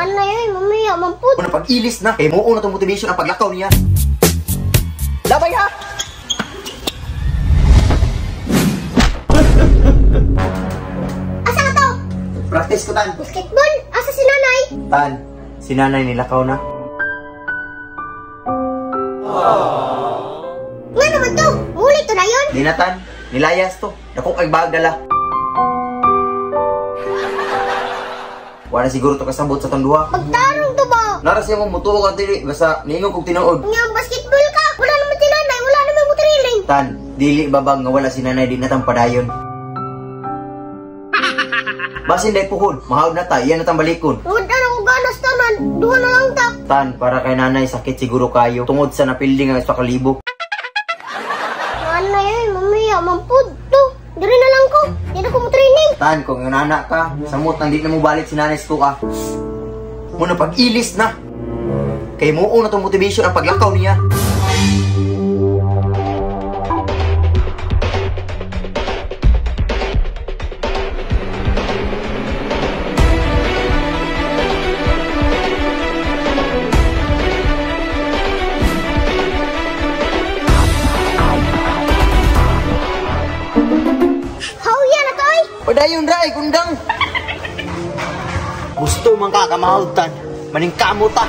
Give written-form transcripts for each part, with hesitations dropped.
Nanay ay, mamaya mampud. Una pag-ilis na, kay muo na tong motivation ang paglakaw niya. Labay ha! Asa ka to? Practice ko, Tan. Basketball? Asa si nanay? Tan, si nanay nilakaw na. Nga naman to? Ulit to na yun? Di na, Tan. Nilayas to. Dako kay bag dala. Wala siguro to kasabot sa tong duha. Magtarong to ba? Nara siya mo mutuo ka dili basta niingon kog tinuod. Nga basketball ka. Wala naman si nanay, wala naman mo training. Tan, dili babag nga wala si nanay di na tang padayon. Basin day puhon, mahawd na ta, iyan na tang balikon. Wala na ko ganas tanan, duha na lang ta. Tan, para kay nanay sakit siguro kayo tungod sa napilding ang 1,000. Nanay ay, mamaya mampud to. Diri na lang ko. Di na ko mo training. Tan, kung nana ka, samot nang di na mo balik si nanay sa tuka. Muna pag-ilis na. Kay muo na tong motivation ang paglakaw niya. Hawya na to ay. Padayon ra ay kundang. Gusto man ka kamahawtan, maningkamo ta.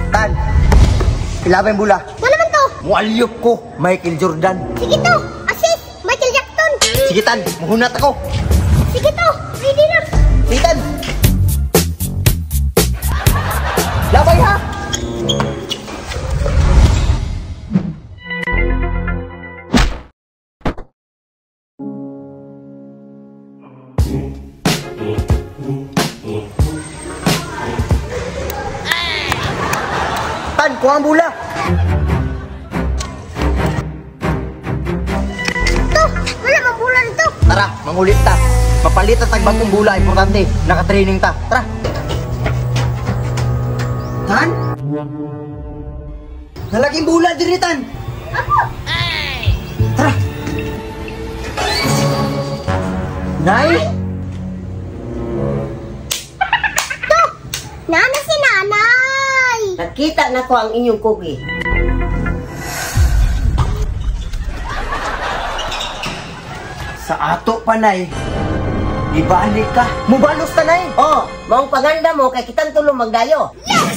Tan, ilabay bula. Wala man to. Mualyop ko, Michael Jordan. Sige to, assist, Michael Jackson. Sige Tan, muhunat ako. Sige to, ready na. Sige Tan. Labay ha. Tan, kuha ang bula. To, wala man bula dito. Tara, mangulit ta. Mapalit ang tagbagong bula, importante. Naka-training ta. Tara. Tan? Nalaging bula diri, Tan. Ako. Tara. Nay? To, nana si nanay. Nakita na ko ang inyong kugi. Sa ato pa, Nay. Ibalik ka. Mubalos ta, Nay. Oh, maong paganda mo kay kitang tulong magdayo. Yes!